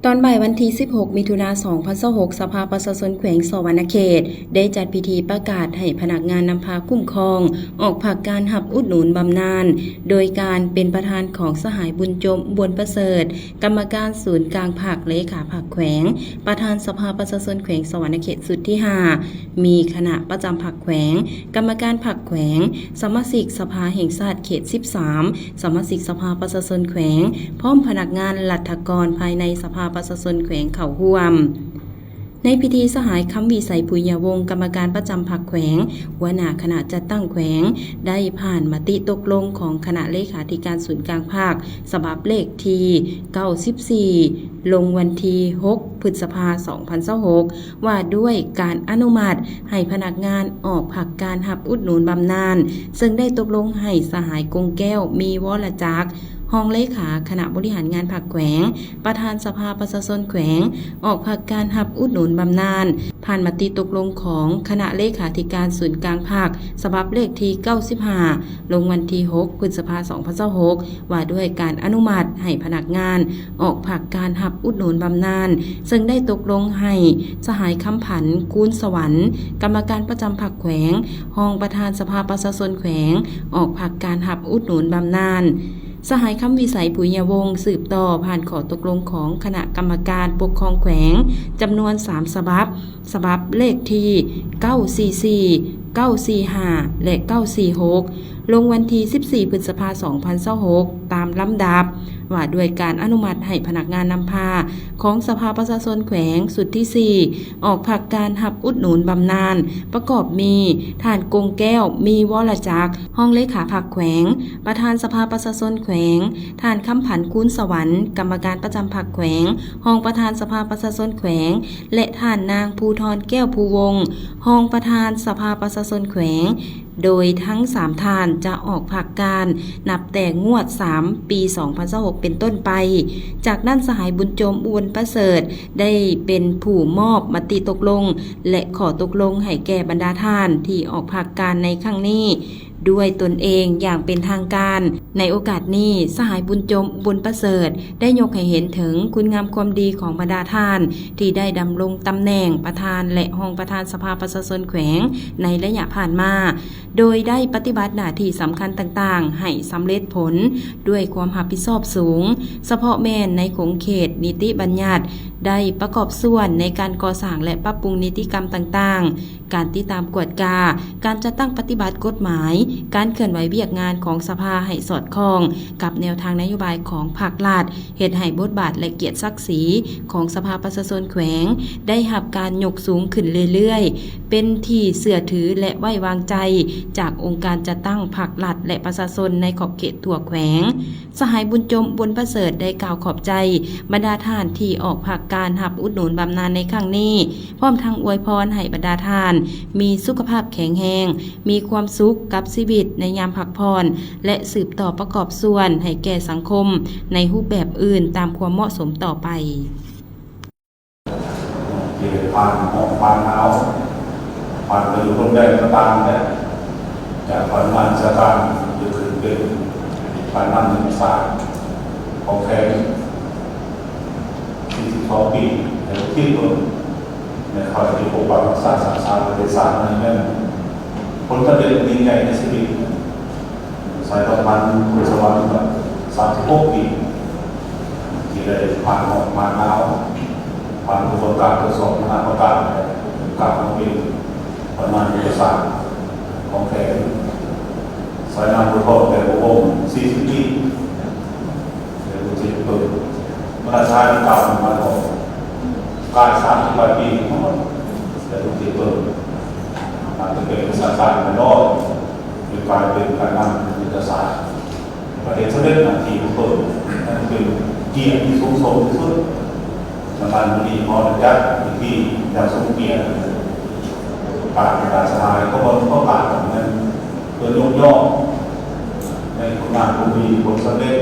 ຕອນບ່າຍວັນທີສິບຫົກ ມິຖຸນາ ສອງພັນຊາວຫົກ ສະພາປະຊາຊົນແຂວງສະຫວັນນະເຂດ ໄດ້ຈັດພິທີປະກາດໃຫ້ພະນັກງານນຳພາຄຸ້ມຄອງອອກພັກການຮັບອຸດໜູນບຳນານ ໂດຍການເປັນປະທານຂອງສະຫາຍ ບຸນຈົມ ບຸນປະເສີດ ກຳມະການສູນກາງພັກ, ເລຂາພັກແຂວງ, ປະທານສະພາປະຊາຊົນແຂວງສະຫວັນນະເຂດຊຸດທີຫ້າ, ມີຄະນະປະຈຳພັກແຂວງ, ກຳມະການພັກແຂວງ, ສະມາຊິກສະພາແຫ່ງຊາດເຂດສິບສາມ, ສະມາຊິກສະພາປະຊາຊົນແຂວງ ພ້ອມພະນັກງານລັດຖະກອນພາຍໃນສະພາປະຊາຊົນແຂວງເຂົ້າຮ່ວມ. ໃນພິທີ ສະຫາຍ ຄຳວິໄສ ປຸຍຍະວົງ ກຳມະການປະຈຳພັກແຂວງ, ຫົວໜ້າຄະນະຈັດຕັ້ງແຂວງ ໄດ້ຜ່ານມະຕິຕົກລົງຂອງຄະນະເລຂາທິການສູນກາງພັກ ສະບັບເລກທີເກົ້າສິບສີ່ ລົງວັນທີຫົກ ພຶດສະພາ ສອງພັນຊາວຫົກ ວ່າດ້ວຍການອະນຸມັດໃຫ້ພະນັກງານອອກພັກການຮັບອຸດໜູນບຳນານ, ເຊິ່ງໄດ້ຕົກລົງໃຫ້ສະຫາຍ ກົງແກ້ວ ມີວໍລະຈັກ ຮອງເລຂາຄະນະບໍລິຫານງານພັກແຂວງ, ປະທານສະພາປະຊາຊົນແຂວງ ອອກພັກການຮັບອຸດໜູນບຳນານ ຜ່ານມະຕິຕົກລົງຂອງຄະນະເລຂາທິການສູນກາງພັກ ສະບັບເລກທີເກົ້າສິບຫ້າ ລົງວັນທີຫົກ ພຶດສະພາ ສອງພັນຊາວຫົກ ວ່າດ້ວຍການອະນຸມັດໃຫ້ພະນັກງານອອກພັກການຮັບອຸດໜູນບຳນານ, ເຊິ່ງໄດ້ຕົກລົງໃຫ້ສະຫາຍ ຄຳພັນ ຄູນສະຫວັນ ກຳມະການປະຈຳພັກແຂວງ, ຮອງປະທານສະພາປະຊາຊົນແຂວງ ອອກພັກການຮັບອຸດໜູນບຳນານ. ສະຫາຍ ຄຳວິໄສ ປຸຍຍະວົງ ສືບຕໍ່ຜ່ານຂໍ້ຕົກລົງຂອງຄະນະກຳມະການປົກຄອງແຂວງ ຈຳນວນສາມສະບັບ, ສະບັບເລກທີເກົ້າສີ່ສີ່, ເກົ້າສີ່ຫ້າ ແລະ ເກົ້າສີ່ຫົກ ລົງວັນທີສິບສີ່ ພຶດສະພາ ສອງພັນຊາວຫົກ ຕາມລຳດັບ ວ່າດ້ວຍການອະນຸມັດໃຫ້ພະນັກງານນຳພາຂອງສະພາປະຊາຊົນແຂວງຊຸດທີສີ່ ອອກພັກການຮັບອຸດໜູນບຳນານ ປະກອບມີ ທ່ານ ກົງແກ້ວ ມີວໍລະຈັກ ຮອງເລຂາພັກແຂວງ, ປະທານສະພາປະຊາຊົນແຂວງ, ທ່ານ ຄຳພັນ ຄູນສະຫວັນ ກຳມະການປະຈຳພັກແຂວງ, ຮອງປະທານສະພາປະຊາຊົນແຂວງ ແລະ ທ່ານນາງ ພູທອນ ແກ້ວພູວົງ ຮອງປະທານສະພາປະຊາຊົນແຂວງ, ໂດຍທັງສາມທ່ານຈະອອກພັກການນັບແຕ່ງວດສາມ ປີສອງພັນຊາວຫົກ ເປັນຕົ້ນໄປ. ຈາກນັ້ນ ສະຫາຍ ບຸນຈົມ ບຸນປະເສີດ ໄດ້ເປັນຜູ້ມອບມະຕິຕົກລົງ ແລະ ຂໍ້ຕົກລົງໃຫ້ແກ່ບັນດາທ່ານທີ່ອອກພັກການໃນຄັ້ງນີ້ດ້ວຍຕົນເອງຢ່າງເປັນທາງການ. ໃນໂອກາດນີ້ ສະຫາຍ ບຸນຈົມ ບຸນປະເສີດ ໄດ້ຍົກໃຫ້ເຫັນເຖິງຄຸນງາມຄວາມດີຂອງບັນດາທ່ານທີ່ໄດ້ດຳລົງຕຳແໜ່ງປະທານ ແລະ ຮອງປະທານສະພາປະຊາຊົນແຂວງໃນໄລຍະຜ່ານມາ, ໂດຍໄດ້ປະຕິບັດໜ້າທີ່ສຳຄັນຕ່າງໆໃຫ້ສຳເລັດຜົນດ້ວຍຄວາມຮັບຜິດຊອບສູງ, ສະເພາະແມ່ນໃນຂົງເຂດນິຕິບັນຍັດ ໄດ້ປະກອບສ່ວນໃນການກໍ່ສ້າງ ແລະ ປັບປຸງນິຕິກຳຕ່າງໆ, ການຕິດຕາມກວດກາ, ການຈັດຕັ້ງປະຕິບັດກົດໝາຍ, ການເຄື່ອນໄຫວວຽກງານຂອງສະພາໃຫ້ສອດຄ່ອງກັບແນວທາງນະໂຍບາຍຂອງພັກລັດ, ເຮັດໃຫ້ບົດບາດ ແລະ ກຽດສັກສີຂອງສະພາປະຊາຊົນແຂວງໄດ້ຮັບການຍົກສູງຂຶ້ນເລື້ອຍໆ, ເປັນທີ່ເຊື່ອຖື ແລະ ໄວ້ວາງໃຈຈາກອົງການຈັດຕັ້ງພັກລັດ ແລະ ປະຊາຊົນໃນຂອບເຂດທົ່ວແຂວງ. ສະຫາຍ ບຸນຈົມ ບຸນປະເສີດ ໄດ້ກ່າວຂອບໃຈບັນດາທ່ານທີ່ອອກພັກການຮັບອຸດໜູນບຳນານໃນຄັ້ງນີ້, ພ້ອມທັງອວຍພອນໃຫ້ບັນດາທ່ານມີສຸຂະພາບແຂງແຮງ, ມີຄວາມສຸກກັບຊີວິດໃນຍາມພັກຜ່ອນ ແລະ ສືບຕໍ່ປະກອບສ່ວນໃຫ້ແກ່ສັງຄົມໃນຮູບແບບອື່ນຕາມຄວາມເໝາະສົມຕໍ່ໄປ. ທີ່ໄດ້ຜ່ານຮ້ອນຜ່ານໜາວ, ຜ່ານໄປຢູ່ໂຮງແຮມກໍຕາມແຫຼະ, ຈາກພະນັກງານວິຊາການຈະຂຶ້ນເປັນຜູ້ນຳໃນວິຊາຂອງແຂວງ ສີ່ສິບສອງປີ ໃນທີຕົ້ນ ໃນຄວາມທີ່ປົກປັກຮັກສາຊາດ ຊາດປະເທດຊາດ ນັ້ນແມ່ນຜົນສຳເລັດຍິ່ງໃຫຍ່ໃນຊີວິດ. ສາຍຕາພັນ ຄຸນສະຫວັນ ສາມສິບຫົກປີ ທີ່ໄດ້ຜ່ານຮ້ອນຜ່ານໜາວ, ຜ່ານປະສົບການທົດສອບນານາປະການ ແລະ ກ້າວມາເປັນພະນັກງານວິຊາການຂອງແຂວງ. ສາຍນາມໂພທອງ ແກ້ວວົງ ສີ່ສິບປີ ແລະ ອຸທິດຕົນ ບັນດາຊາຍກ່າວມາອອກກາຍສາມສິບປາຍປີ ແລະ ອຸທິດຕົນ ອາດຈະເປັນວິຊາການແນ່ນອນ ຫຼືກາຍເປັນການນຳຍຸດທະສາດ ປະເທດສຳເລັດໜ້າທີ່ຂອງຕົນ ນັ້ນເປັນກຽດທີ່ສູງສົ່ງທີ່ສຸດ. ສຳລັບມື້ນີ້ ຂໍອະນຸຍາດພິທີຢ່າງສົມກຽດ ປະກາດບັນດາສະຫາຍຂອງເຮົາ ປະກາດນັ້ນ ເພື່ອຍົກຍ້ອງໃນຜົນງານທີ່ມີຜົນສຳເລັດ